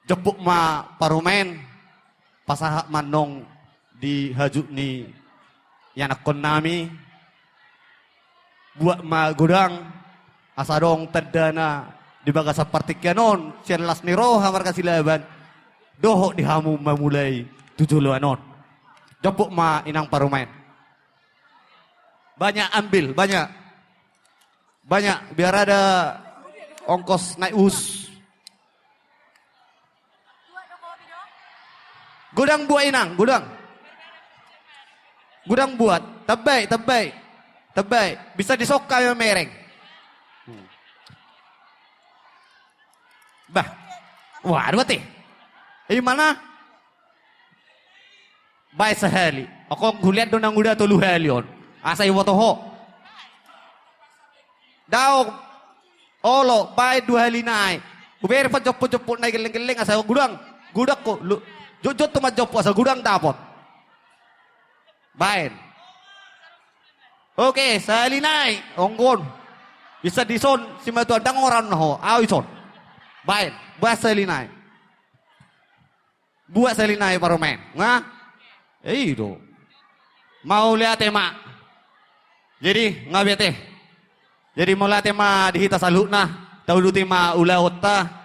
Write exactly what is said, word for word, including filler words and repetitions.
Jomput ma parumaen, pasahat ma annon di hajut ni ianakkonnami. Buat ma godang, asa adong tandana di bagasan partingkian on sian las ni roha marga Silaban dohot di hamu mamulai tu joloan on. Jomput ma inang parumaen. Banyak ambil, banyak. Banyak, biar ada ongkos naik bus. Godang buat inang, godang. Godang buat, tabai, tabai. Tabai, bisa disongka ya mereng. Hmm. Bah. Wah, dua teh. Di mana? Baen sahali. Anggo hulean do na nguda tolu hali on. Asa iboto ho. Daong. Olo, baen dua hali nai. Hubere panjomput-jomput nai gelleng-gelleng asa godang. Godang ho. Lu, jotjot tu manjomput asa godang dapot. Baen. Oke, sahali nai. Onggon. Bisa dison, simatuan dang orang na ho. Au ison. Baen. Baen sahali nai. Buat sahali nai parumaen. Nga? Eh, i do. Mauliate ma. Jadi, nga biate. Jadi, mauliate ma di hita saluhutna. Tauduti ma ulaonta.